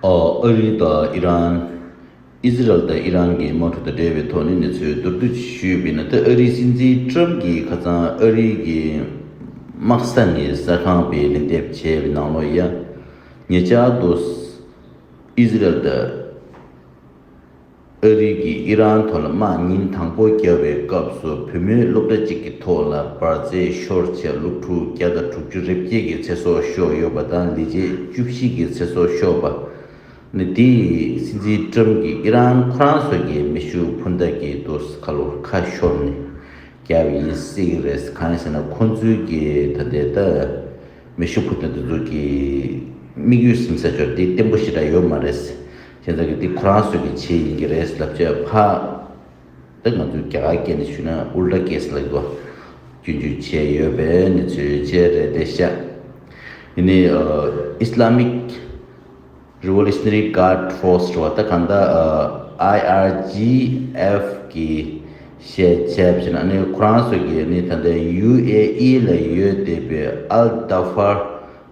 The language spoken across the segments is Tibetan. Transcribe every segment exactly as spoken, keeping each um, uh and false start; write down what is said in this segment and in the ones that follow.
ཨ་རི་དང་ཨི་རན། ཨི་ཟི་རལ་དང་ཨི་རན་གྱི་དམག་འཁྲུག་དང་འབྲེལ་བའི་ཐོག་ནས་གནས་ཚུལ་མདོར་བསྡུས་ཤིག་ཞུས་པ་ཡིན་ན། ད་ཨ་རིའི་སྲིད་འཛིན་ཏྲམ་གྱིས་ཁ་སང་ཨ་རི་གི་དམག་ས་ནས་ས་ཁང་པའི་ལན་འདེབས་བྱས་པའི་ནང་ལོགས་ཡ། ཉེ་ཆར་དུ་ཨི་ཟི་རལ་དང་ཨ་རི་གིས་ཨི་རན་ཐོག་ལ་དམག་ཉིན་དང་པོ་བརྒྱབ་པའི་སྐབས་སུ། བུད་མེད་སློབ་གྲྭ་གཅིག་གི་ཐོག་ལ་འབར་རྫས་ཤོར་བྱས་སློབ་ཕྲུག་བརྒྱ་དང་དྲུག་ཅུ་རེ་བརྒྱད་ཀྱི་ཚེ་སྲོག་ཤོར་ཡོད་པ་དང་། ལས་བྱེད་བཅུ་བཞི་གི་ཚེ་སྲོག་ཤོར་བ། ནི་དེའི་སྲིད་འཛིན་ཏྲམ་གྱིས་ཨི་རན་ཁོ་རང་ཚོ་གི་མེ་ཤུགས་འཕུར་མདའ་གི་དུས་ཁ་ལོ་ཁ་ཤོར་ནས་བརྒྱབ་ཡིན་ཟེར་གྱི་རེད། གང་ཡིན་ཟེར་ན། ཁོ་ཚོའི་གི་ད་ལྟའི་ད་མེ་ཤུགས་འཕུར་མདའ་དེ་ཚོ་གི་དམིགས་ཡུལ་ཟིན་ས་ཆོག་དེ་བརྟན་པོ་ཞེ་དྲག་ཡོད་མ་རེད། ཁྱེད་ཚོ་གི་དེ་ཁོ་རང་ཚོ་གི་ཆེད་ཡིན་གྱི་རེད་ལབ་བྱས་ཕ། ད་ང་ཚོའི་རྒྱ་གར་སྐད་ནས་ཞུས་ན་ཨུལ་ཊ་ཀེ་སི་ལབ་ཀྱི་འདུག་སྐྱོན་བརྗོད་བྱས་ཡོད་པའི་གནས་ཚུལ་བཅས་རེད་དེ་ཤག་ཡིན་ནའི་ཨ་Islamic Revolutionary Guard Force རེད་བ། ད་གང་ལྟར་ཨ་I R G F གི་བཤད་བྱས་པ་ཡིན་ན། ཨ་ནི་ཁོ་རང་ཚོ་གི་ཨ་ནི་ད་ལྟ་ཡུ་ཨེ་ཨི་ལ་ཡོད་བསྡད་པའི་ཨལ་ཏ་ཧྥར་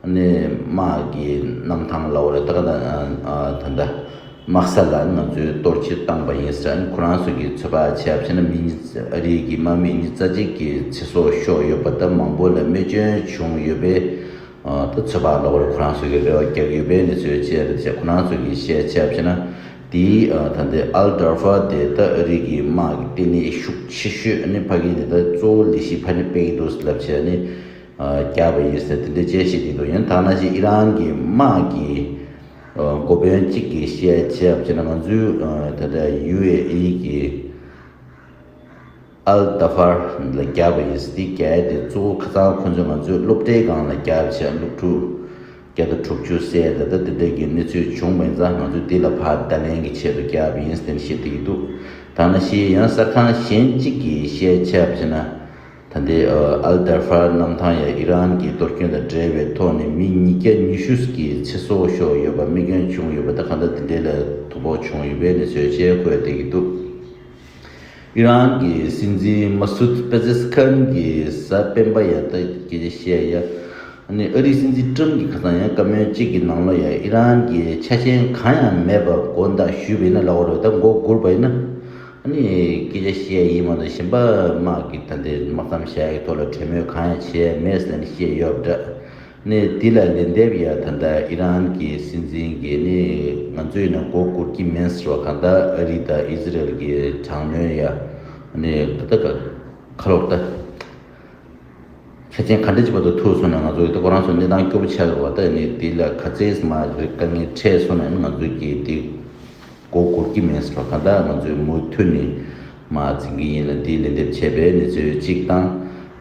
ནི་དམག་གི་གནམ་ཐང་ལ་འོ་རེད། ད་ག་ད་ད་ལྟ་དམག་ས་ལ་ང་ཚོས་གཏོར་བཤིག་བཏང་པ་ཡིན་ཟེར། ཁོ་རང་ཚོ་གིས་ཚོད་དཔག་བྱས་པ་བྱས་ན་མི་ཉི་ཨ་རི་གི་དམག་མི་ཉི་ཤུ་རྩ་གཅིག་གི་ཚེ་སྲོག་ཤོར་ཡོད་པ་དང་མང་པོ་ལ་རྨས་སྐྱོན་བྱུང་ཡོད་པས། ད་ཚོད་དཔག་ལ་འོ་རེད། ཁོ་རང་ཚོ་གིས་རེ་བ་རྒྱག་ཡོད་པའི་གནས་ཚུལ་བཅས་རེད་ཤག་ཁོ་རང་ཚོ་གིས་བཤད་བྱས་པ་བྱས་ན། དེའི་ད་ལྟའི་ཨལ་ཏ་ཧྥར་དེ་ད་ཨ་རི་གི་དམག་གི་ལྟེ་གནས་ཤུགས་ཆེ་ཤོས་ནི་ཕ་གི་ནི་ད་གཙོ་བོ་ལས་གཞི་ཕ་ནི་སྤེལ་གྱི་འདུག་ལབ་བྱས་ནི། བརྒྱབ་པ་ཡིན་ཟེར་དེ་འདྲ་བཅས་བཤད་ཀྱི་འདུག་ཡང་དེ་ནང་བཞིན་ཨི་རན་གྱི་དམག་གི་འགོ་དཔོན་གཅིག་གིས་བཤད་བྱས་པ་བྱས་ན། ང་ཚོའི་ད་ལྟ་ཡུ་ཨེ་ཨི་གི་ཨལ་ཏ་ཧྥར་ལ་བརྒྱབ་པ་ཡིན་ཟེར། དེ་བརྒྱབ་དེ་གཙོ་བོ་ཁ་སང་ཁོ་ཚོས་ང་ཚོའི་སློབ་གྲྭའི་སྒང་ལ་བརྒྱབ་བྱས་སློབ་ཕྲུག་བརྒྱ་དང་དྲུག་ཅུ་བསད་དེ་ད་དེ་འདྲ་གི་གནས་ཚུལ་བྱུང་བ་ཡིན་ཙང་ང་ཚོས་དེ་ལ་ཕར་བརྡ་ལན་གྱི་ཆེད་དུ་བརྒྱབ་པ་ཡིན་ཟེར་བཤད་བསྡད་ཀྱི་འདུག་དེ་ནང་བཞིན་ཡང་གསར་ཁང་གཞན་གཅིག་གིས་བཤད་བྱས་པ་བྱས་ན། ད་ལྟའི་ཨལ་ཏ་ཧྥར་གནམ་ཐང་ཡ་ཨི་རན་གྱི་གཏོར་སྐྱོན་དང་འབྲེལ་བའི་ཐོག་ནས་མི་ཉིས་བརྒྱ་ཉི་ཤུ་གི་ཚེ་སྲོག་ཤོར་ཡོད་པ། རྨས་སྐྱོན་བྱུང་ཡོད་པ། ད་གང་ལྟར་དེ་འདྲའི་ལ་དོ་ཕོག་བྱུང་ཡོད་པའི་གནས་ཚུལ་བཅས་འཁོད་བསྡད་ཀྱི་འདུག་ཨི་རན་གྱི་སྲིད་འཛིན་མ་སུད་པེ་ཛེ་སི་ཁན་གྱིས་གཟའ་སྤེན་པ་ཡ་ད་སྐད་ཆ་བཤད་ཡ། ཨ་ནི་ཨ་རིའི་སྲིད་འཛིན་ཏྲམ་གྱིས་ཁ་སང་ཡང་བཀའ་མོལ་གཅིག་གི་ནང་ལོགས་ཡ་ཨི་རན་གྱི་ཆ་རྐྱེན་གང་ཡང་མེད་པ་དགོངས་དག་ཞུས་པ་ཡིན་ན་ལབ་པ་རེད། ད་མགོ་སྒུར་བ་ཡིན་ན། ཨ་ནི་སྐད་ཆ་བཤད་ཡིན་མ་གཏོགས་གཞན་པ་དམག་གི་ད་ལྟའི་དམག་མཚམས་བཞག་ཡའི་ཐོག་ལ་གྲོས་མོལ་གང་ཡང་བྱས་མེད་ཟེར་ནས་བཤད་ཡོད་པ་འདྲ། ནས་འདི་ལ་ལན་འདེབས་ཡ་ད་ལྟ་ཨི་རན་གྱི་སྲིད་འཛིན་གྱིས་ནི་ང་ཚོས་ནི་མགོ་སྒུར་གྱི་མིན་ཟེར་བ། གང་ལྟར་ཨ་རི་དང་ཨི་ཟི་རལ་གྱི་དྲག་གནོན་ཡ་ནི་ད་ལྟ་ཁ་ལོག་ད་ཆ་རྐྱེན་ག་འདྲ་ཅིག་བར་དུ་ཐུག་སོང་ན་ང་ཚོ་ཡི་ད་ཁོ་རང་ཚོ་གནས་སྟངས་སྐྱོ་པོ་ཆགས་འགྲོ་བ། ད་ནི་འདི་ལ་ག་ཚད་མ་རེད་དཀའ་ངལ་འཕྲད་སོང་ན་ནི་ང་ཚོས་ཀྱིས་འདི་མགོ་སྒུར་གྱི་མིན་ཟེར་བ། གང་ལྟར་ང་ཚོས་མུ་མཐུད་ནས་མར་འཛིང་གི་ཡིན་ལ་འདི་ལན་འདེབས་བྱས་པའི་གནས་ཚུལ་གཅིག་དང་།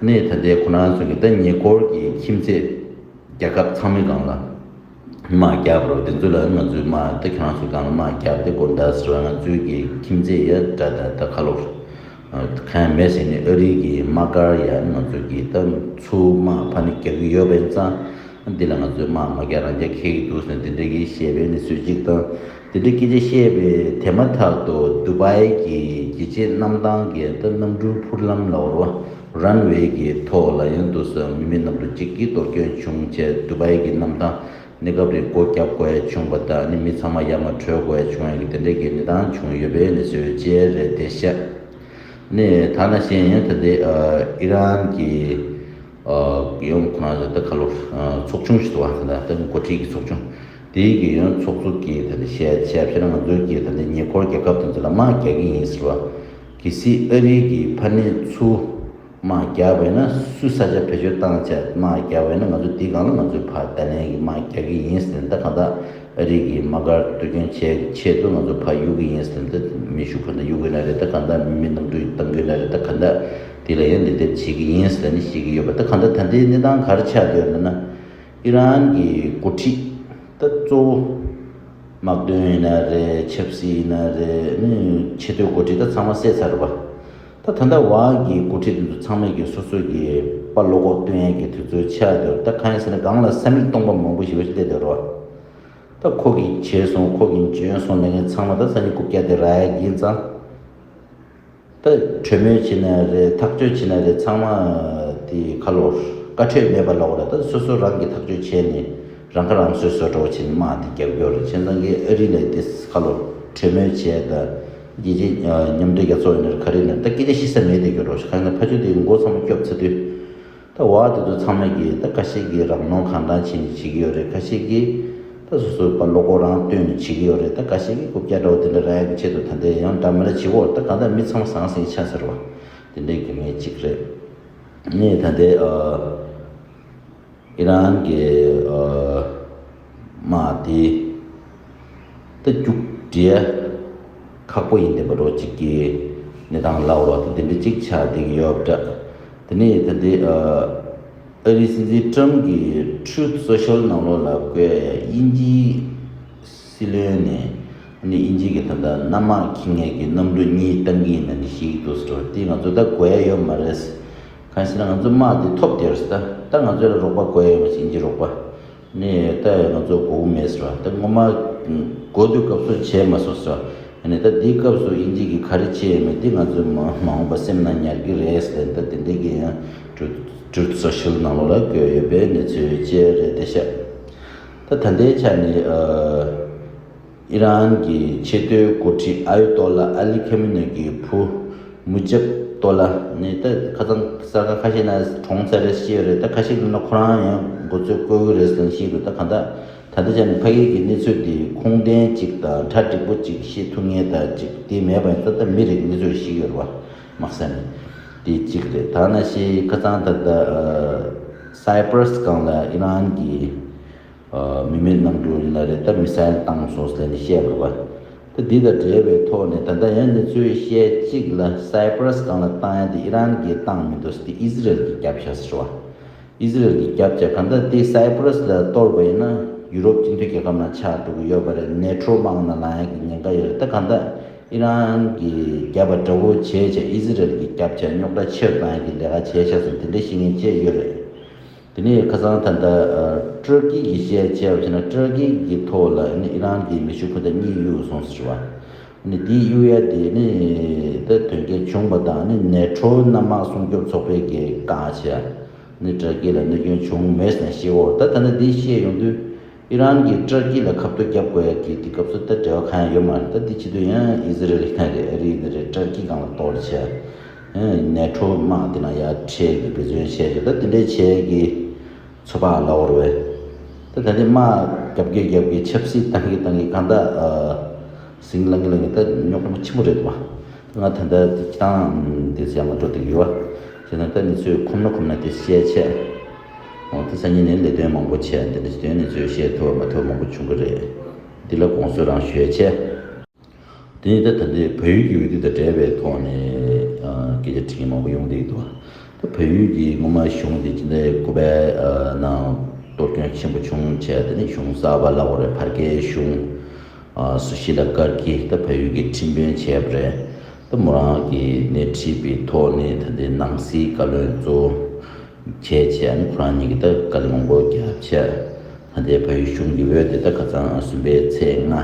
ནས་ད་ལྟའི་ཁོ་རང་ཚོ་གི་ད་ཉེ་འཁོར་གྱི་ཁྱིམ་མཚེས་རྒྱལ་ཁབ་ཚང་མའི་སྒང་ལ་དམག་བརྒྱབ་རོགས། དེ་ཚོ་ལ་ང་ཚོས་དམག་ད་ཁྱེད་རང་ཚོའི་སྒང་ལ་དམག་བརྒྱབ་དེ་དགོས་འདུག་ཟེར་བ། ང་ཚོའི་གི་ཁྱིམ་མཚེས་ཡ་འདྲ་ད་ད་ཁ་ལོ་གང་ཡང་མེད་ཟེར་ནས་ཨ་རི་གི་དམག་སྒར་ཡ་ང་ཚོ་གི་ད་ཚུར་དམག་ཕ་ནི་རྒྱག་གི་ཡོད་པ་ཡིན་ཙང་། འདི་ལ་ང་ཚོས་དམག་མ་རྒྱག་རང་རྒྱག་འཁེལ་གྱི་འདུག་ཟེར་ནས་དེ་འདྲ་གི་བཤད་པའི་གནས་ཚུལ་གཅིག་དང་། དེ་འདྲའི་སྐད་ཆ་བཤད་པའི་དེ་མ་ཐག་ཏུ་དུ་བའི་གི་རྒྱལ་སྤྱིའི་གནམ་ཐང་གི་ད་གནམ་གྲུའི་འཕུར་ལམ་ལ་འོར་བ་རན་ཝེ་གི་ཐོག་ལ་ཡང་དུ་སོང་མི་མེད་གནམ་གྲུ་གཅིག་གི་གཏོར་སྐྱོན་བྱུང་བྱས། དུ་བའི་གི་གནམ་ཐང་གནས་སྐབས་རིང་སྒོ་བརྒྱབ་དགོས་ཡ་བྱུང་བ་དང་། ནི་མི་ཚང་མ་ཡར་མར་བྲོས་དགོས་ཡ་བྱུང་ཡ་གི་དེ་འདྲའི་གི་གནས་སྟངས་བྱུང་ཡོད་པའི་གནས་ཚུལ་བཅས་རེད་དེ་ཤག་ནི་ཐ་ན་གཞན་ཡང་ད་ལྟའི་ཨི་རན་གྱི་ཨ་ཡང་ཁོ་རང་ཚོ་ད་ཁ་ལོ་ཨ་ཚོགས་ཆུང་ཞིག་འདུག་བ། ད་ལྟ་འགོ་ཁྲིད་ཀྱི་ཚོགས་ཆུང་དེའི་གི་ཡང་ཚོགས་གཙོ་གིས་ད་ལྟ་བཤད་བཤད་བཤད་ན། ང་ཚོའི་གི་ད་ལྟ་ཉེ་འཁོར་རྒྱལ་ཁབ་དེ་ཚོ་ལ་དམག་རྒྱག་གི་ཡིན་ཟེར་བ། གལ་སྲིད་ཨ་རི་གི་ཕ་ནས་ཚུར་དམག་རྒྱག་པ་ཡིན་ན། སུས་ས་ཆ་བེད་སྤྱོད་བཏང་བྱས་དམག་རྒྱག་པ་ཡིན་ན། ང་ཚོ་དེའི་སྒང་ལ་ང་ཚོས་ཕར་ད་ལན་གྱི་དམག་རྒྱག་གི་ཡིན་ཟེར་ནས། ད་གང་ལྟར་ཨ་རི་གི་དམག་སྒར་གཏོར་སྐྱོན་བྱས་ཆེད་དུ་ང་ཚོ་ཕར་གཡུག་གི་ཡིན་ཟེར་ནས། ད་མེ་ཤུགས་འཕུར་མདའ་གཡུག་གི་ན་རེད། ད་གང་ལྟར་མི་མེད་གནམ་གྲུ་ཡིས་གཏོང་གི་ན་རེད། ད་གང་ལྟར་དེ་ལ་ཡང་ལན་འདེབས་བྱེད་ཀྱི་ཡིན་ཟེར་ནས་བཤད་ཀྱི་ཡོད་པ། ད་གང་ལྟར་ད་ལྟའི་གནས་སྟངས་ག་རེ་ཆགས་བསྡད་ཡོད་ལབ་ན། ཨི་རན་གྱི་འགོ་ཁྲིད་ད་གཙོ་བོ་དམག་དོན་ཡིན་ན་རེད། ཆབ་སྲིད་ཡིན་ན་རེད། ནི་ཆེས་མཐོའི་འགོ་ཁྲིད་ད་ཚང་མ་བསད་ཚར་བ། ད་ད་ལྟ་བར་གྱི་འགོ་ཁྲིད་དེ་ཚོ་ཚང་མས་ཀྱི་སོ་སོ་གི་དཔའ་བློ་ཁོག་སྟོན་ཡས་ཀྱི་དུས་ཚོད་ཆགས་བསྡད་ཡོད། ད་གང་ཡིན་ཟེར་ན་སྒང་ལ་ས་མིག་སྟོང་པ་མང་པོ་ཞིག་བྱས་བསྡད་ཡོད་རེད་བ། ད་ཁོ་གིས་བྱས་སོང་། ཁོ་གིས་འཇོན་སོང་ལབ་མཁན་ཚང་མ་ད་སང་ཉིན་རྐུབ་བཀྱག་དེ་རག་ཡ་ཡིན་ཙང་། ད་གྲོས་མོལ་བྱེད་ན་རེད། ཐག་གཅོད་བྱེད་ན་རེད། ཚང་མ་དེ་ཁ་ལོ་བཀའ་འཁྲོལ་མེད་པ་ལབ་དགོས་རེད། ད་སོ་སོ་རང་གིས་ཐག་གཅོད་བྱས་ནས་ རང་ཁ་རང་གསོ་བཟོ་འདྲ་བོ་བྱས་ནས་དམག་དེ་རྒྱག་གི་ཡོད་རེད། བྱས་ཙང་གི་ཨ་རི་ལ་དེ་ཁ་ལོ་གྲོས་མོལ་བྱས་དང་རྒྱལ་སྤྱིའི་མཉམ་འབྲེལ་རྒྱལ་ཚོགས་ཡིན་ན་རེད་ག་རེ་ཡིན་ན་རེད། ད་སྐད་ཆ་བཤད་ས་མེད་དེ་གི་རོ། གང་ཡིན་ན་ཕ་ཆོས་དེ་མགོ་ཚང་མ་སྐྱོབ་ཚར་དུས། ད་བ་དེ་ཚོ་ཚང་མས་ཀྱིས་ད་ཁ་ཤས་ཀྱིས་རང་མནོ་གང་དྲག་བྱས་ནས་བྱེད་ཀྱི་ཡོད་རེད། ཁ་ཤས་ཀྱིས་ད་སོ་སོའི་པ་བློ་ཁོག་རང་བཏོན་ནས་བྱེད་ཀྱི་ཡོད་རེད། ད་ཁ་ཤས་ཀྱིས་རྐུབ་བཀྱག་འདྲ་བོ་དེ་འདྲ་རག་ཡག་གི་ཆེད་དུ་ད་ལྟའི་ཡང་འདྲ་མི་འདྲ་བྱེད་ཀྱི་ཡོད་རེད། ད་གང་ལྟར་མི་ཚང་མ་ཟང་ཟིང་ཆགས་ཚར་བ་དེ་འདྲའི་དཀའ་ངལ་གཅིག་རེད། ནས་ད་ལྟའི་ཨི་རན་གྱི་ཨ་དམག་དེ་ད་རྒྱུགས་འབྲས་ཁག་པོ་ཡིན་བསྡད་པ་འདྲ་བོ་གཅིག་གི་གནས་སྟངས་ལབ་རོགས་ད་དེ་འདྲ་གཅིག་ཆགས་བསྡད་ཀྱི་ཡོད་པ་འདྲ། དེ་ནས་ད་ལྟའི་ཨ་ཨ་རིའི་སྲིད་འཛིན་ཀྲམ་གྱིས་Truth Social ནང་ལོགས་ལ་བཀོད་ཡ་དབྱིན་ཇིའི་སྲིད་བློན་ནས་ཨ་ནི་དབྱིན་ཇི་གི་ད་ལྟ་གནམ་དམག་འཁྱེར་མཁན་གྱི་གནམ་གྲུ་གཉིས་བཏང་གི་ཡིན་ན་ནི་ཞིག་འདུག་ཟེར་བ་དེ་ང་ཚོ་ད་དགོས་ཡ་ཡོད་མ་རེད། གང་ཞེ་ན་ང་ཚོ་དམག་དེ་ཐོབ་བསྡད་རེད་ཟེར། ད་ད་ང་ཚོ་ལ་རོགས་པ་དགོས་ཡ་ཡོད་མ་རེད། དབྱིན་ཇི་རོགས་པ་ནས་ད་ང་ཚོ་དགོས་མེད་ཟེར་བ། ད་སྔོན་མ་དགོས་དུས་སྐབས་སུ་བྱས་མ་སོང་ཟེར་བ། ནས་ད་འདིའི་སྐབས་སུ་དབྱིན་ཇི་གིས་ག་རེ་བྱས་ཡོད་མེད་དེ་ང་ཚོ་མ་མ་འོངས་པ་སེམས་ནང་ཉར་གི་རེད་ཟེར། ད་དེ་འདྲ་གི་ཡང་Truth Truth Social ནང་ལོགས་ལ་བཀོད་ཡོད་པའི་གནས་ཚུལ་བཅས་རེད་བསྡད་ཤག་ད་ད་ལྟའི་ཆ་ནས་ཨ། ཨི་རན་གྱི་ཆེས་མཐོའི་འགོ་ཁྲིད་ཨ་ཡོ་ཏོ་ལ་ཨ་ལི་ཁེ་མི་ནེ་གི་བུ་མུ་ཇབ་ཏོ་ལ་ནི་ད་ཁ་སང་གསར་ཁ་ཁ་ཤས་ན་གྲོངས་ཚར་རེད་ཤེས་ཡོད་རེད། ད་ཁ་ཤས་ཀྱིས་ན་ཁོ་རང་ཡང་འགོ་ཚུགས་བསྐོས་ཀྱི་རེད་ཟེར་ནས་བཤད་འདུག་ད་གང་ལྟར་ད་ལྟ་ཆ་ནས་ཕ་གི་གི་གནས་ཚུལ་དེ་ཁུངས་ལྡན་གཅིག་དང་གྲ་འགྲིག་པོ་གཅིག་བཤད་ཐུབ་མཁན་དང་གཅིག་དེ་མེད་པ་ཡིན་ཙང་ད་མི་རེ་གི་གནས་ཚུལ་ཤེས་ཀྱི་ཡོད་རེད་བ། དམག་ས་ནས་དེ་གཅིག་རེད། ད་ནང་བཞིན་ཁ་སང་ད་ལྟ་སའི་པ་ར་སི་སྒང་ལ་ཨི་རན་གྱི་མི་མེད་གནམ་གྲུ་ཡིན་ན་རེད། ད་མི་སེལ་བཏང་སོང་ཟེར་ནས་བཤད་པ་རེད་བ། ད་འདི་དང་འབྲེལ་བའི་ཐོག་ནས་ད་ལྟ་ཡང་གནས་ཚུལ་བཤད་གཅིག་ལ་སའི་པ་ར་སི་སྒང་ལ་བཏང་ཡ་དེ་ཨི་རན་གྱིས་བཏང་མི་འདུག་ཟེར་ཏེ་ཨི་ཟི་རལ་གྱིས་བརྒྱབ་བཞག་ཟེར་བ། ཨི་ཟི་རལ་གྱིས་བརྒྱབ་བྱས་གང་ལྟར་དེ་སའི་པ་ར་སི་ལ་གཏོར་བ་ཡིན་ན་ཡུ་རོབ་སྤྱི་མཐུན་རྒྱལ་ཁབ་ནང་ཆགས་འགྲོ་གི་ཡོད་པ་རེད། ནེ་ཊོ་དམག་ནང་ལངས་ཡ་གི་ཉེན་ཁ་ཡོད་རེད། ད་གང་ལྟར་ཨི་རན་གྱིས་བརྒྱབ་པ་འདྲ་བོ་བྱས་བྱས་ཨི་ཟི་རལ་གྱིས་བརྒྱབ་བྱས་རྙོག་དྲ་ཆེ་རུ་བཏང་ཡ་གི་ལས་ཀ་བྱས་བཞག་ཟེར་དེ་འདྲ་བཤད་མཁན་བཅས་ཡོད་རེད། དེ་ནས་ཁ་སང་ད་ལྟ་ཨ་ཏུར་ཀི་གི་བཤད་བྱས་པ་བྱས་ན་ཏུར་ཀི་གི་ཐོག་ལ་ཨ་ནི་ཨི་རན་གྱི་མེ་ཤུགས་འཕུར་མདའ་གཉིས་གཡུགས་སོང་ཟེར་བ། ཨ་ནི་འདི་གཡུགས་ཡ་དེ་ནི་ད་དོན་རྐྱེན་བྱུང་བ་དང་ཨ་ནི་ནེ་ཊོ་གནམ་དམག་སྲུང་སྐྱོབ་ཚོགས་པས་ཀྱི་བཀག་བྱས། ཨ་ནི་ཏུར་ཀི་ལ་གནོད་སྐྱོན་བྱུང་མེད་ཟེར་ནས་བཤད་ཡོད། ད་ད་ནི་འདི་བཤད་ཡོང་དུས། ཨི་རན་གྱིས་ཏུར་ཀི་ལ་ཁ་གཏོར་བརྒྱབ་དགོས་ཡ་གི་དེ་སྐབས་སུ་ད་འབྲེལ་བ་གང་ཡང་ཡོད་མ་རེད། ད་དེ་བྱེད་དུས་ཡང་ཨི་ཟི་རལ་ཡིན་ན་རེད། ཨ་རི་ཡིན་ན་རེད། ཏུར་ཀི་སྒང་ལ་གཏོར་བྱས། ཨ་ནེ་ཊོ་དམག་དེ་ནང་ཡར་ཁྲལ་གྱི་འབད་བརྩོན་བྱས་བྱས་ད་དེ་འདྲའི་བྱས་ཀྱི་ཚོད་དཔག་ལབ་པ་རེད་བས། ད་ད་ལྟའི་དམག་རྒྱབ་ཀྱི་རྒྱབ་ཀྱི་ཆབ་སྲིད་བཏང་གི་བཏང་གི་གང་ལྟར་ཨ་ཟིང་ལངས་ཀྱི་ལངས་ཀྱི་ད་རྙོག་དྲ་མ་ཆེན་པོ་རེད་འདུག་བ། ང་ད་ལྟ་ཁྱེད་རང་དེ་ཚོ་ཡང་མ་འགྲོ་བསྡད་ཡོད་བ། བྱས་ན་ད་གནས་ཚུལ་ཁོམ་ན་ཁོམ་ན་དེ་བཤད་ཆེད། འོ་དེ་སང་ཉིན་ནས་ལས་དོན་མང་པོ་བྱས་དེ་འདྲ་ཞིག་དོན་གནས་ཚུལ་བཤད་ཐུབ་མ་ཐུབ་མང་པོ་བྱུང་གི་རེད། འདི་ལ་དགོངས་ཚུལ་རང་ཞུས་ཆེད། དེ་ནས་ད་ད་ལྟའི་བལ་ཡུལ་གྱི་འོས་བསྡུ་དང་འབྲེལ་བའི་ཐོག་ནས་ཨ་སྐད་ཆ་དྲི་མཁན་མང་པོ་ཡོང་བསྡད་ཀྱི་འདུག་ད་བལ་ཡུལ་གྱི་སྔོན་མ་གཞུང་དེ་སྤྱི་ཟླ་དགུ་པའི་ཨ་ནང་གཏོར་སྐྱོན་ཆེན་པོ་བྱུང་བྱས་དེ་ནས་གཞུང་གསར་པ་ལབ་དགོས་རེད། བར་བརྒལ་གཞུང་། ཨ་སུ་ཤི་ལ་ཀར་ཀི་ད་བལ་ཡུལ་གྱི་ཁྲིམས་དཔོན་བྱས་པ་རེད། ད་མོ་རང་གིས་སྣེ་ཁྲིད་པའི་ཐོག་ནས་ད་ལྟའི་ནང་སྲིད་བཀའ་བློན་གཙོ་བྱས་བྱས་ནས་ཁོ་རང་ཉིད་ཀྱིས་ད་དཀའ་ལས་མང་པོ་བརྒྱབ་བྱས། ད་ལྟའི་བལ་ཡུལ་གཞུང་གི་འོས་དེ་ད་ཁ་སང་གསུམ་པའི་ཚེས་ལྔ་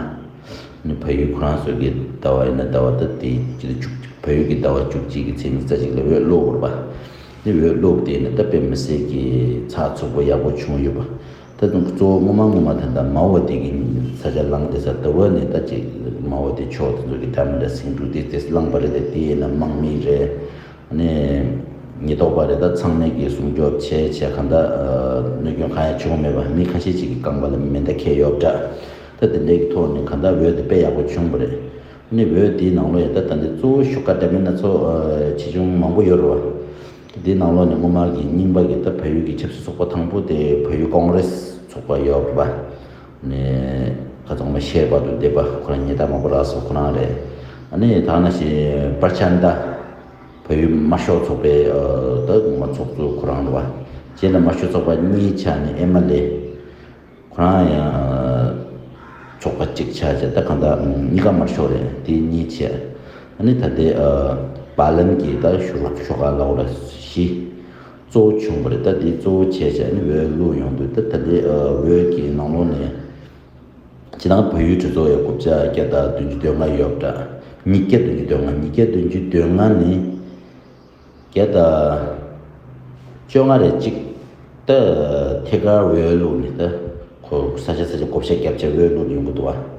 ནས་བལ་ཡུལ་ཁོ་རང་ཚོ་གི་ཟླ་བ་ཡིན་ན་ཟླ་བ་ད་དེ་བཅུ་བཅུ་བལ་ཡུལ་གྱི་ཟླ་བ་བཅུ་གཅིག་གི་ཚེས་ཉི་ཤུ་རྩ་གཅིག་ལ་འོས་ཀློག་དགོས་རེད་པ། དེ་འོས་ཀློག་དེ་ནི་ད་དཔེ་མི་སྲིད་ཀྱི་ཚགས་ཚུད་པོ་ཡག་པོ་བྱུང་ཡོད་པ། ད་དུང་གཙོ་བོ་སྔོན་མ་སྔོན་མ་ད་ལྟ་མའོ་ཝ་ཏི་གི་ས་ཆ་ལངས་བསྡད་ས་ད་བར་ནས་ད་ཅིག་མའོ་ཝ་ཏི་མཆོག་དེ་ཚོ་གི་ད་མི་འདྲ་ཟིང་འཁྲུག་དེ་དེ་ལངས་པ་རེད། དེ་དེ་ཡིན་ན་དམག་མི་རེད། ཨ་ནི་ཉེན་རྟོག་པ་རེད། ད་ཚང་མས་ཀྱི་སྲུང་སྐྱོབ་བྱས་བྱས་གང་ལྟར་ཨ་གནོད་སྐྱོན་གང་ཡང་བྱུང་མེད་པ། མི་ཁ་ཤས་ཅིག་གི་རྐང་པ་ལ་མེ་མདའ་འཁེལ་ཡོད་པ་འདྲ། ད་དེ་འདྲའི་གི་ཐོག་ནས་གང་ལྟར་འོས་དེ་དཔེ་ཡག་པོ་བྱུང་བ་རེད། ཨ་ནི་འོས་དེའི་ནང་ལོགས་ཡང་ད་ད་འདི་གཙོ་བོ་ཤོག་ཁག་འདྲ་མིན་སྣ་ཚོགས་ཨ་ཆེ་ཆུང་མང་པོ་ཡོད་རེད་བ། དེའི་ནང་ལོགས་ནས་སྔོན་མ་གི་རྙིང་པ་གི་ད་བལ་ཡུལ་གྱི་ཆབ་སྲིད་ཚོགས་པ་དང་པོ་དེ་བལ་ཡུལ་ཀོང་རེས་ཚོགས་པ་ཡོད་རེད་པ། ནས་ཁ་ཚང་མ་ཤེས་པ་དུ་བསྡད་པ་ཁོ་རང་ཉེ་ད་མང་པོ་རག་སོང་ཁོ་རང་རེད། ཨ་ནི་ད་ནང་བཞིན་པར་ཆན་ད་བལ་ཡུལ་དམར་ཤོག་ཚོགས་པའི་ཨ་ད་སྔོན་མ་ཚོགས་གཙོ་ཁོ་རང་རེད་བ། རྗེས་ལ་དམར་ཤོག་ཚོགས་པ་གཉིས་ཆགས་ནས་ཨེ་མ་ལེ། ཁོ་རང་ཡང་ཚོགས་པ་གཅིག་ཆགས་བྱས་ད་གང་ལྟར་གཉིས་ཀ་དམར་ཤོག་རེད། དེ་གཉིས་བྱས། ཨ་ནི་ད་ལྟའི་ཨ་བྷ་ལན་གྱི་ད་ཤོག་ཤོག་ཁག་ལ་འོ་ལ་བཞི་གཙོ་བོ་བྱུང་བ་རེད། ད་དེ་གཙོ་བོ་བྱས་བྱས་ཨ་ནི་འོས་བླུགས་ཡོང་དུས་ད་ད་ལྟའི་ཨ་འོས་ཀྱི་ནང་ལོགས་ནས་སྤྱིར་བཏང་བལ་ཡུལ་གྲོས་ཚོགས་ཡ་རྐུབ་ཀྱག་བརྒྱ་དང་བདུན་ཅུ་དོན་ལྔ་ཡོད་པ་འདྲ། ཉིས་བརྒྱ་བདུན་ཅུ་དོན་ལྔ་ཉིས་བརྒྱ་བདུན་ཅུ་དོན་ལྔ་ནི། བརྒྱ་དང་བཅོ་ལྔ་རེ་གཅིག་ད་ཐད་ཀར་འོས་བླུགས་ནས་ད་ ཁོ་ས་ཆ་ས་ཆ་བགོ་བཤའ་བརྒྱབ་བྱས་འོས་བླུགས་ཡོང་གི་འདུག་བ།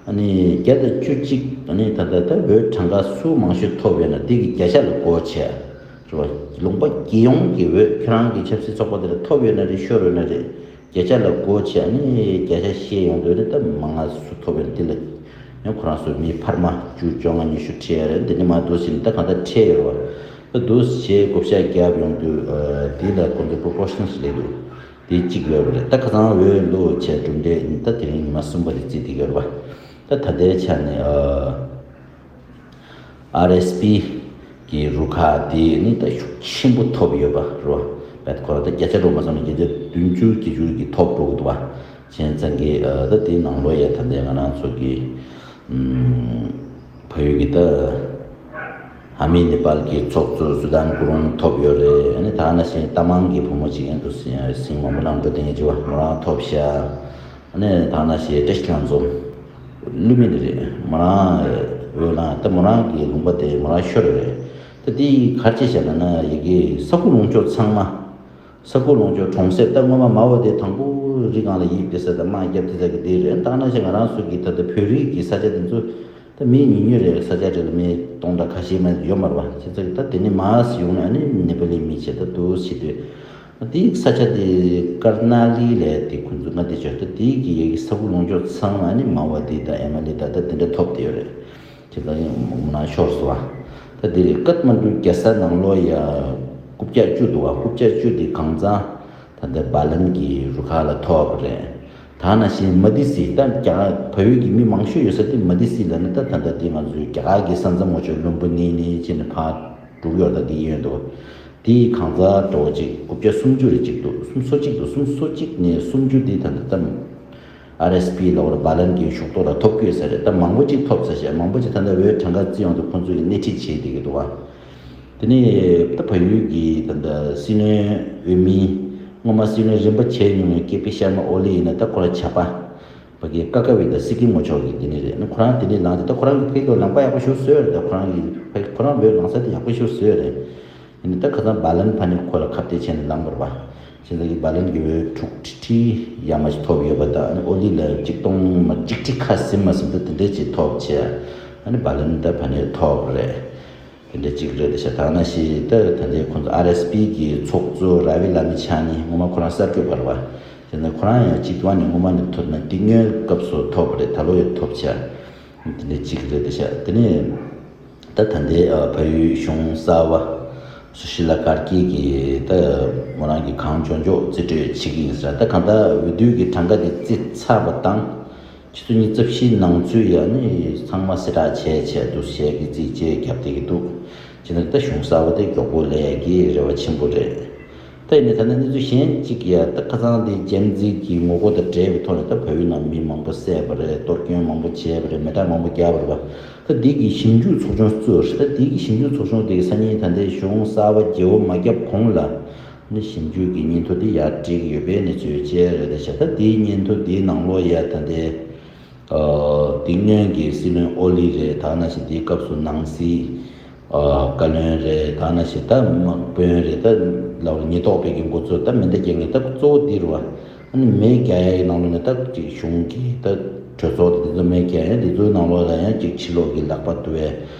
ཨ་ནི་བརྒྱ་དང་བཅུ་གཅིག་ཨ་ནི་ད་ལྟ་ད་འོས་གྲངས་ཀ་སུ་མང་ཤོས་ཐོབ་ཡོད་ན་དེ་གི་བརྒྱ་ཆ་ལ་བགོ་བྱས། རེད་བ། ལུང་པ་རྒྱལ་ཡོངས་ཀྱི་འོས་ཁྱོད་རང་གི་ཆབ་སྲིད་ཚོགས་པ་དེ་ལ་ཐོབ་ཡོད་ན་རེད་ཤོར་ཡོད་ན་རེད། བརྒྱ་ཆ་ལ་བགོ་བྱས་ཨ་ནི་བརྒྱ་ཆ་བཤད་ཡོང་དུས་རེད་ད་མང་ང་སུ་ཐོབ་ཡོད་ན་དེ་ལ་ཡང་ཁོ་རང་ཚོ་མི་འཕར་མ་བཅུ་བཅོ་ལྔ་ཉི་ཤུ་ཁྲིད་ཡ་རེད། འདི་ནི་མ་འདུག་ཟིན་ད་གང་ལྟར་ཁྲིད་ཡོད་རེད་བ། ད་འདུག་བྱས་བགོ་བཤའ་བརྒྱབ་ཡོང་དུས་དེ་ལ་ཁོང་ཚོ་པོ་པོ་ཤི་ཤན་ཞིག་སླེབས་འདུག་དེ་གཅིག་ཡོད་རེད། ད་ཁ་སང་འོས་བླུགས་བྱས་གྲུབ་འབྲས་ནི་ད་དེ་རིང་ཉི་མ་གསུམ་པ་དེ་བརྩིས་བསྡད་ཡོད་རེད་བ། ད་ད་ལྟའི་ཆ་ནས་ཨ་ཨར་ཨེས་པི་གི་རུ་ཁག་དེ་ནི་ད་ཤུགས་ཆེན་པོ་ཐོབ་ཡོད་པ་རེད་བ། བད་ཁོ་ར་ད་བརྒྱ་ཆ་འགྲོ་མ་སོང་ན་བརྒྱ་ཆ་བདུན་ཅུ་བརྒྱད་ཅུ་གི་ཐོབ་འགྲོ་གི་འདུག་བ། བྱས་ཙང་གི་ཨ་ད་དེའི་ནང་ལོགས་ཡ་ད་ལྟའི་ང་རང་ཚོ་གི་ཨམ། ཕ་ཡུལ་གྱི་ད་ཧ་མི་ནེ་པཱལ་གྱི་ཚོགས་གཙོ་སུ་དཱན་ཀུ་རུང་ཐོབ་ཡོད་རེད། ཨ་ནི་ད་ནང་བཞིན་རྟ་མང་གི་བུ་མོ་གཅིག་ཡང་དུ་སིང་མང་པོ་ནང་འགྲོ་དེ་ངས་བྱས་པ་མོ་རང་ཐོབ་ཤག་ཨ་ནི་ད་ནང་བཞིན་བཀྲ་ཤིས་ལྷ་འཛོམས་ཀླུ་མེ་ནི་རེད། མོ་རང་འོས་ལངས་ད་མོ་རང་གི་ལུང་པ་དེ་མོ་རང་ཤོར་རེད། ད་དེ་གར་ཅི་བྱས་ན་ན་ཡི་གེ་ས་ཁུག་ལུང་ཕྱོགས་ཚང་མ། ས་ཁུག་ལུང་ཕྱོགས་གྲོང་གསེབ་ད་སྔོན་མ་མ་འོ་དེ་དང་པོ་རི་སྒང་ལ་ཡིབ་དེ་ས་ད་དམག་རྒྱབ་དེ་ས་གི་དེ་རེད། ད་ནང་བཞིན་ང་རང་ཚོ་གི་ད་ལྟ་བོད་རིགས་ཀྱི་ས་ཆ་དེ་ཚོ་ད་མི་ཉུང་ཉུང་རེད། ས་ཆ་རེ་ལ་མི་སྟོང་ཕྲག་ཁ་ཤས་མ་ཡོད་མ་རེད་བ། བྱས་ཙང་ད་དེ་ནི་མར་ཡོང་ན་ནི་ནེ་པ་ལི་མི་བྱས་ད་འདུག་བྱེད་དུས་དེ་ས་ཆ་དེ་ཀར་ན་ལི་ལས་དེ་ཁོང་ཚོ་ང་དེ་བྱས་ད་དེ་གི་ཡ་གི་ས་ཁུག་ལུང་ཕྱོགས་ཚང་མ་ནི་མ་འོ་དེ་ད་ཨེ་མ་ལི་ད་ད་དེ་འདྲ་ཐོབ་དེ་ཡོད་རེད། དེ་ལ་ཡང་མུ་ན་ཤོར་སོང་བ། ད་དེ་རེད་ཀཏ་མན་ཌུ་རྒྱལ་ས་ནང་ལོགས་ཡ་རྐུབ་བཀྱག་བཅུ་འདུག་བ། རྐུབ་བཀྱག་བཅུ་དེ་གང་ཚང་ད་ལྟ་བྷ་ལན་གྱི་རུ་ཁག་ལ་ཐོབ་པ་རེད། ད་ནང་བཞིན་མ་ཏི་སི་ད་རྒྱ་གར་བལ་ཡུལ་གྱི་མི་མང་ཤོས་ཡོད་ས་དེ་མ་ཏི་སི་ལ་ནི་ད་ད་ལྟ་དེ་ང་ཚོའི་རྒྱ་གར་གྱི་ས་མཚམས་ངོ་ཆོད་ལུམ་བི་ནི་ནི་བྱས་ནས་ཕར་འགྲོ་གི་ཡོད་ད་དེ་ཡོད་འདུག་དེའི་གང་ཚང་འགྲོ་བ་ཅིག་རྐུབ་བཀྱག་སུམ་ཅུ་རེ་གཅིག་འདུག་སུམ་སོ་གཅིག་འདུག་སུམ་སོ་གཅིག་ནས་སུམ་ཅུ་དེ་ད་ལྟ་ད། ཨར་ཨེས་པི་ལ་བར་བྷ་ལན་གྱི་ཤོག་ཐོག་ལ་ཐོབ་དགོས་ས་རེད། ད་མང་པོ་ཅིག་ཐོབ་ཚར་ཤག་མང་པོ་ཅིག་ད་ལྟ་འོས་གྲངས་ཀ་བརྩི་ཡོང་དུས་ཁོང་ཚོས་སྣེ་ཁྲིད་བྱེད་བསྡད་ཀྱི་འདུག་བ། དེ་ནས་ད་བལ་ཡུལ་གྱི་ད་ལྟ་སྲིད་བློན་འོས་མི་སྔོན་མ་སྲིད་བློན་རིམ་པ་བྱས་མྱོང་བའི་ཀེ་པི་ཤར་མ་ཨོ་ལི་ཡིན་ན་ད་ཁོ་རང་ཆབ་པ་བ་གི་ཀ་ཀ་བི་ད་སི་ཀིམ་ངོ་ཕྱོགས་ཀྱི་དེ་ནས་རེད། ཁོ་རང་དེ་ནས་ལངས་ཏེ་ད་ཁོ་རང་གི་ཕེ་ལོ་ལངས་པ་ཡག་པོ་ཞིག་བཟོས་རེད། ད་ཁོ་རང་གི་ཕེ་ཁོ་རང་འོས་ལངས་ས་དེ་ཡག་པོ་ཞིག་བཟོས་རེད། ཡིན་ནའི་ད་ཁ་སང་བྷ་ལན་ཕ་ནི་ཁོ་ལ་ཁ་གཏད་བྱས་ནས་ལངས་པ་རེད་བ། བྱས་ཙང་གི་བྷ་ལན་གྱི་འོས་དྲུག་ཁྲི་ཁྲི་ཡར་མར་ཞིག་ཐོབ་ཡོད་པ་དང་ཨ་ནི་ཨོ་ལི་ལ་གཅིག་སྟོང་མ་གཅིག་ཁྲི་ཁ་ཟིན་མ་ཟིན་ད་དེ་འདྲས་ཅིག་ཐོབ་བྱས། ཨ་ནི་བྷ་ལན་ད་ཕ་ནི་ཐོབ་རེད། དེ་འདྲས་ཅིག་རེད་དེ་ཤ་ཐང་ན་ཤི་ད་ད་འདྲས་ཁོང་ཚོ་ཨར་ཨེས་པི་གི་ཚོགས་གཙོ་ར་བི་ལ་མི་ཆ་ནི་སྔོན་མ་ཁོ་རང་གསར་འགོད་པ་རེད་བ། བྱས་ཙང་ཁོ་རང་ཡང་གཅིག་ཏུ་ཨ་ནི་སྔོན་མ་ནས་ཐོབ་ན་འདི་སྔོན་སྐབས་སུ་ཐོབ་པ་རེད། ད་ལོ་ཡང་ཐོབ་བྱས། དེ་འདྲས་ཅིག་རེད་དེ་ཤ་དེ་ནས། ད་ད་ལྟའི་ཨ་བལ་ཡུལ་གཞུང་གསར་བ་སུ་ཤི་ལ་ཀར་ཀི་གིས་ད་མོ་རང་གི་གང་མགྱོགས་མགྱོགས་རྩིས་སྤྲོད་བྱེད་ཀྱི་ཡིན་ཟེར། ད་གང་ལྟར་འོས་བསྡུ་གི་གྲངས་ཀ་དེ་རྩིས་ཚར་བ་དང་ཆུ་ཚོད་ཉི་ཤུ་རྩ་བཞིའི་ནང་ཚུད་ཡ་ནི་ཚང་མ་གསལ་བསྒྲགས་བྱས་བྱས་འདུག་བྱས་ཀྱི་རྩིས་བཅད་བརྒྱབ་བསྡད་ཀྱི་འདུག་བྱས་ན་ད་གཞུང་གསར་བ་དེ་མགྱོགས་པོ་ལས་ཀྱི་རེ་བ་ཆེན་པོ་རེད། ད་ཡིན་ནའི་ད་ནི་གནས་ཚུལ་གཞན་གཅིག་ཡ་ད་ཁ་སང་དེ་ཇེན་ཛི་གི་ངོ་རྒོལ་དང་འབྲེལ་བའི་ཐོག་ནས་ད་བལ་ཡུལ་ནང་མི་མང་པོ་བསད་པ་རེད། གཏོར་སྐྱོན་མང་པོ་བྱས་པ་རེད། མེ་སྲེག་མང་པོ་བརྒྱབ་པ་རེད་པ། ད་འདི་གི་ཞིབ་འཇུག་ཚོགས་ཆུང་བཙུགས་རེད། ད་འདི་གི་ཞིབ་འཇུག་ཚོགས་ཆུང་དེ་གི་སང་ཉིན་ད་ལྟའི་གཞུང་གསར་བ་བརྗེ་བོ་མ་བརྒྱབ་གོང་ལ་ནི་ཞིབ་འཇུག་གི་སྙན་ཐོ་དེ་ཡར་སྤྲད་ཀྱི་ཡོད་པའི་གནས་ཚུལ་བཅས་རེད། ད་ཤ་ད་འདིའི་སྙན་ཐོ་འདིའི་ནང་ལོགས་ཡ་ད་ལྟའི། ཨ་དེ་སྔོན་གྱི་སྲིད་བློན་ཨོ་ལི་རེད། ད་ནང་བཞིན་དེའི་སྐབས་སུ་ནང་སྲིད་ཨ་བཀའ་བློན་རེད། ད་ནང་བཞིན་ད་དམག་དཔོན་རེད། ད་ལའོ་ཉེན་རྟོག་པའི་གི་འགོ་གཙོ་ད་མེ་མདའ་རྒྱག་མཁན་ད་གཙོ་བོ་འདི་རུ་བ། ཨ་ནི་མེ་རྒྱག་ཡའི་ནང་ལོགས་ནས་ད་ཅིག་གཞུང་གི་ད་གྲོས་ཚོགས་དེ་ཚོ་མེ་རྒྱག་ཡ་དེ་ཚོའི་ནང་ལོགས་ལ་ཡང་ཅིག་ཕྱི་ལོགས་ཀྱི་ལག་པ་འདུ་བའི།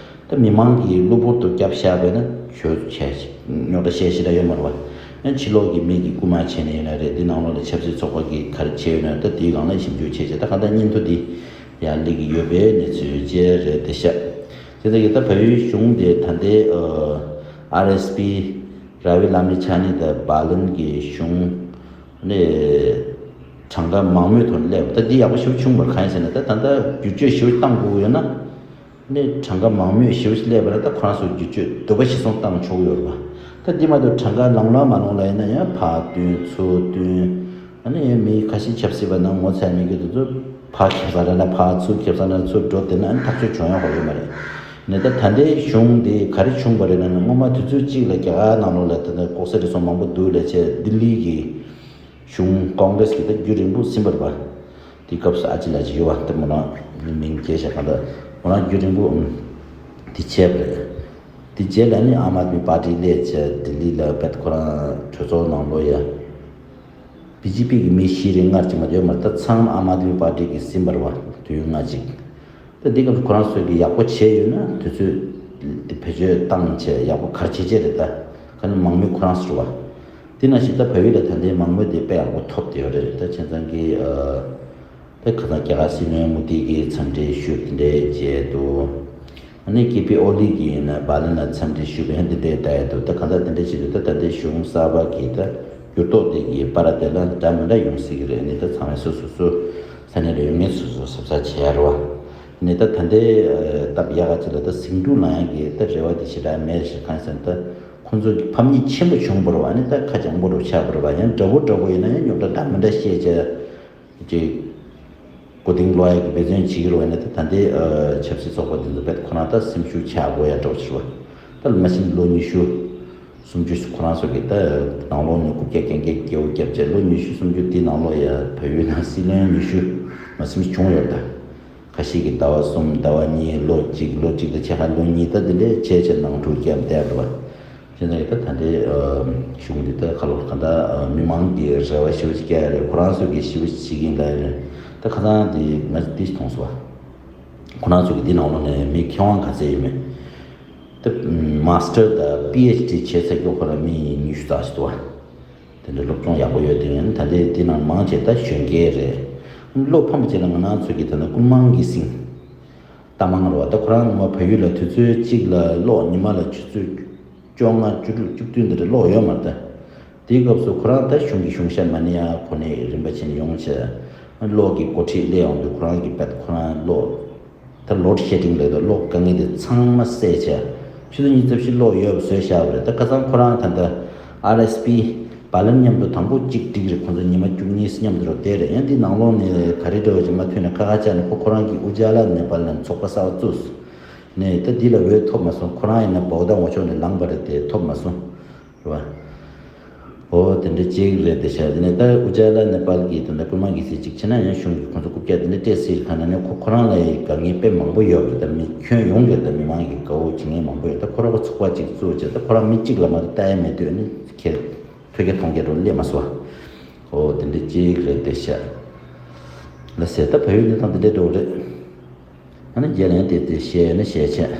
ད་མི་མང་གིས་གློ་བུར་དུ་བརྒྱབ་བཞག་པས་ན་ཆོས་བྱས་རྙོག་དྲ་བཤད་ཤེས་ད་ཡོད་མ་རེད་བ། ཡང་ཕྱི་ལོགས་ཀྱི་མི་གིས་རྐུ་མ་བྱས་ནས་ཡོད་ན་རེད། འདི་ནང་ལོགས་ལ་ཆབ་སྲིད་ཚོགས་པ་གིས་ག་རེ་བྱས་ཡོད་ན་ད་དེའི་སྒང་ལ་ཞིབ་འཇུག་བྱས་བྱས་ད་གང་ལྟར་སྙན་ཐོ་འདི་ཡང་སླེབས་ཀྱི་ཡོད་པའི་གནས་ཚུལ་བཅས་རེད་དེ་ཤག་དེ་ལྟ་ཡིན་ད་བལ་ཡུལ་གཞུང་དེ་ད་ལྟའི་ཨར་ཨེས་པི་ར་བི་ལ་མི་ཆ་ནི་ད་བྷ་ལན་གྱི་གཞུང་ནས་གྲངས་ཀ་མང་མོས་ཐོག་ནས་སླེབས་ད་འདི་ཡག་པོ་ཞེ་པོ་བྱུང་བར་གང་ཡིན་ཟེར་ན་ད་ད་ལྟ་བསྒྱུར་བཅོས་ཞེ་པོ་བཏང་དགོས་ཡོད་ན། ནས་གྲངས་ཀ་མང་མོས་ཞེ་པོ་ཞིག་སླེབས་པ་རེད། ད་ཁོ་རང་ཚོ་བསྒྱུར་བཅོས་འདོད་པ་གཞིར་བཟུང་བཏང་ཆོག་གི་ཡོད་རེད་པ། ད་འདི་མ་གཏོགས་གྲངས་ཀ་ལང་ལོང་མ་ལོང་ལ་ཡིན་ན་ཡང་ཕར་བསྟུན་ཚུར་བསྟུན། ཨ་ནི་ཡང་མི་ཁ་ཤས་ཆབ་སྲིད་པ་ནང་ངོ་ཚ་མེད་མཁན་དེ་ཚོ་ཕར་ཁེབས་ས་རེད་ན་ཕར་ཚུར་ཁེབས་ས་ན་ཚུར་འགྲོ་བསྡད་ན་ཨ་ནི་ཐག་གཅོད་བྱུང་ཡོང་བ་ཡོད་མ་རེད། ནས་ད་ད་ལྟའི་གཞུང་འདི་ག་རེ་བྱུང་བ་རེད་ན་ནི་སྔོན་མ་དུས་ཚོད་གཅིག་ལ་རྒྱ་གར་ནང་ལོགས་ལ་ད་ལྟ་ལྐོག་ཟ་རེ་སོང་མང་པོ་འདུག་ལས་བྱས་ལྡི་ལི་གི་གཞུང་ཀོང་རེས་ཀྱི་ད་རྒྱུན་རིང་པོ་ཟིན་པ་རེད་པ། དེ་སྐབས་སུ་ཨ་ཅི་ལགས་ཅིག་ཡོད་པ་དེ་མོ་རང་མིང་བརྗེད་བཞག་གང་ལྟར་མོ་རང་རྒྱུན་རིང་པོ་ཨུམ་དེ་བྱས་པ་རེད། དེ་རྗེས་ལ་ནི་ཨམ་ཨད་མི་པར་ཏི་སླེབས་བྱས་ལྡི་ལི་ལ་བད་ཁོ་རང་གྲོས་ཚོགས་ནང་ལོགས་ཡ་ བི་ཇེ་པི་གི་མི་བཞི་རེ་ལྔ་ཅིག་མ་ཡོད་མ་རེད། ད་ཚང་མ་ཨམ་ཨ་དམི་པར་ཊི་གིས་ཟིན་པ་རེད་བ། དུས་ཡུན་ལྔ་ཅིག་ད་འདི་སྐབས་སུ་ཁོ་རང་ཚོས་ཀྱི་ཡག་པོ་བྱས་ཡོད་ན་དུས་ཚོད་དེ་བེད་སྤྱོད་བཏང་བྱས་ཡག་པོ་ག་རེ་བྱས་བྱས་རེད། ད་ག་ནི་མང་མོས་ཁོ་རང་ཚོ་རེད་བ། དེ་ནང་བཞིན་ད་བལ་ཡུལ་ལ་ད་ལྟའི་མང་མོས་དེ་དཔེ་ཡག་པོ་ཐོབ་བསྡད་ཡོད་རེད། ད་བྱས་ཙང་གི་ཨ། ད་ཁ་སང་རྒྱ་གར་སྲིད་བློན་མོ་དི་གིས་འཚམས་འདྲི་ཞུས་དེ་འདྲའི་བྱས་འདུག་ཨ་ནི་ཀེ་པི་ཨོ་ལི་གིས་ཡིན་ན་བར་ལིན་ལ་འཚམས་འདྲི་ཞུས་པ་ཡང་དེ་འདྲའི་ལྟ་ཡ་འདུག་ད་གང་ལྟར་དེ་འདྲ་བྱེད་དུས་ད་ད་ལྟའི་གཞུང་གསར་པ་གིས་ད་འགྱུར་ལྡོག་དེ་གི་བར་དེ་ལ་འདྲ་མི་འདྲ་ཡོང་སྲིད་ཀྱི་རེད། ཨ་ནི་ད་ཚང་མས་སོ་སོ་སོ་ས་གནས་ལ་ཡོད་མཁན་སོ་སོ་གཟབ་གཟབ་བྱེད་ཡ་རེད་བ། ཨ་ནི་ད་ད་ལྟའི་སྟབས་ཡག་ག་ཅིག་ལ་ད་ཟིང་འཁྲུག་ལངས་ཡ་གི་ད་རེ་བ་དེ་ཞེ་དྲག་མེད་ཞེས་གང་ཟེར་ན་ད་ཁོང་ཚོ་གི་ཕམ་ཉེས་ཆེན་པོ་བྱུང་བ་རེད་བ། ཨ་ནི་ད་ཁ་བྱང་པོ་འདྲ་བོ་ཆགས་པ་རེད་བ། ཡང་འདྲ་པོ་འདྲ་པོ་ཡིན་ན་ཡང་རྙོག་དྲ་འདྲ་མི་འདྲ་བཤད་བྱས། ཅིག་མགོ་རྟིང་སློག་ཡ་གི་འབད་བརྩོན་བྱེད་ཀྱི་རེད་བ། ཡིན་ན་ད་ད་ལྟའི་ཨ་ཆབ་སྲིད་ཚོགས་པ་འདི་ཚོ་རྦད་ཁོ་རང་ད་སེམས་ཤུགས་ཆག་དགོས་ཡ་འདྲ་བོ་ཞིག་རེད་བ། ད་མ་གཞི་ལོ་ཉི་ཤུ་སུམ་ཅུ་ཁོ་རང་ཚོ་གི་ད་ནང་ལོགས་ནས་རྐུབ་བཀྱག་རྐྱང་རྐྱང་སྐྱེ་བོ་བརྒྱབ་བྱས་ལོ་ཉི་ཤུ་སུམ་ཅུ་འདི་ནང་ལོགས་ཡ་བལ་ཡུལ་ནང་སྲིད་བློན་ཉི་ཤུ་མ་ཟིན་བྱུང་ཡོད་རེད་ད། ཁ་ཤས་ཀྱིས་ཟླ་བ་གསུམ་ཟླ་བ་གཉིས་ལོ་གཅིག་ལོ་གཅིག་དང་ཕྱེད་ཀ་ལོ་གཉིས་ད་འདི་འདྲའི་བྱས་བྱས་ནང་འཁྲུག་བརྒྱབ་བསྡད་རེད་བ། དེ་ནས་ད་ད་ལྟའི་ཨ་གཞུང་འདི་ད་ཁ་ལོ་ག་ད་ཨ་མི་མང་གི་རེ་བ་ཞེ་པོ་ཅིག་བསྐྱལ་ཡ་རེད། ཁོ་རང་ཚོ་གིས་ཞེ་པོ་ཅིག་བྱེད་ཀྱིན་ལ་རེད། ད་ཁ་སང་འདི་ང་འདི་མཐོང་སོང་བ། ཁོ་རང་ཚོ་གི་འདི་ནང་ལོགས་ནས་མི་མཁས་དབང་ག་ཚད་ཡོད་མེད། ད་མ་སི་ཊར་དང་པི་ཨེཆ་ཌི་བྱས་ཚར་རྒྱུ་ཁོ་རང་མི་ཉི་ཤུ་རྩ་ཞིག་འདུག་བ། དེ་འདྲ་སློབ་སྦྱོང་ཡག་པོ་ཡོད་དེ་ཡིན། ད་ལྟའི་འདི་ནང་མང་ཆེ་ད་གཞོན་སྐྱེས་རེད། བློ་ཕམ་པ་བྱས་ན་ང་རང་ཚོ་གི་ད་ལྟ་ཀུན་མང་གི་སིང་། རྟ་མང་རེད་བ། ད་ཁོ་རང་ངོ་མ་བལ་ཡུལ་ལ་དུས་ཚོད་གཅིག་ལ་གློག་ཉི་མ་ལ་ཆུ་ཚོད་བཅོ་ལྔ་བཅུ་དྲུག་བཅུ་བདུན་འདི་འདྲ་གློག་ཡོད་མ་རེད་ད། དེའི་སྐབས་སུ་ཁོ་རང་ད་གཞུང་གི་གཞུང་ཞབས་མ་ཎི་ཡང་ཁོ་ནས་རིམ་པ་བྱས་ནས་ཡོང་བྱས། གློག་གི་འགོ་ཁྲིད་སླེབས་ཡོང་དུས་ཁོ་རང་གི་བད་ཁོ་རང་གློག་ད་ལོཌ་ཤེ་ཌིང་ལབ་དུས་གློག་དཀའ་ངལ་དེ་ཚང་མ་སེལ་བྱས། ཆུ་ཚོད་ཉི་ཤུ་རྩ་བཞི་གློག་ཡོད་པ་བཟོས་བཞག་པ་རེད། ད་ཁ་སང་ཁོ་རང་ད་ལྟ་ཨར་ཨེས་པི་བར་ལིན་མཉམ་དུ་དང་པོ་གཅིག་བསྒྲིགས་རེད། ཁོང་ཚོ་ཉི་མ་བཅུ་གཉིས་མཉམ་དུ་རོ་བསྡད་རེད། ཡང་འདི་ནང་ལོགས་ནས་ག་རེ་འདྲ་བ་ཅིག་མ་ཐོན་ནས་ཁ་ཁ་ཆག་ནས་ཁོ་ཁོ་རང་གི་ཨུ་ཇ་ལ་ནེ་པཱལ་ནས་ཚོགས་པ་གསར་པ་བཙུགས་ནས་ད་འདི་ལ་འོས་ཐོབ་མ་སོང་། ཁོ་རང་ཡིན་ན་བོག་ད་འོ་ཕྱོགས་ནས་ལངས་པ་རེད་དེ་ཐོབ་མ་སོང་། རེད་བ། འོ་དེ་འདྲ་ཅིག་རེད་དེ་ཤག་དེ་ནས་ད་ཨུ་ཇ་ལ་ནེ་པཱལ་གྱི་དེ་འདྲ་ཀུན་མང་གི་སྲིད་ཅིག་བྱས་ན་ཡང་གཞུང་གི་ཁོང་ཚོ་རྐུབ་བཀྱག་དེ་འདྲ་སྤྲད་སྲིད་གང་ན་ནས་ཁོ་ཁོ་རང་ལ་ཡི་དཀའ་ངལ་དཔེ་མང་པོ་ཡོད་རེད། ད་མི་ཁྱོན་ཡོངས་ཀྱི་ད་མི་མང་གི་དགའ་བོ་བྱེད་མཁན་མང་པོ་ཡོད། ད་ཁོ་རང་གི་ཚོགས་པ་ཅིག་བཙུགས་བྱས་ད་ཁོ་རང་མི་གཅིག་ལ་མ་གཏོགས་ལྟ་ཡ་མེད་དུས་ནི་ཁྱེད་ཐོས་རྒྱ་མཐོང་རྒྱ་འགྲོ་སླེབས་མ་སོང་བ། འོ་དེ་འདྲ་ཅིག་རེད་དེ་ཤག་ལ་ཟེར། ད་བལ་ཡུལ་གནས་སྟངས་དེ་འདྲ་འགྲོ་གི་རེད། ཨ་ནི་རྗེས་ལ་ཡང་དེ་དེ་བཤད་ན་བཤད་བྱས།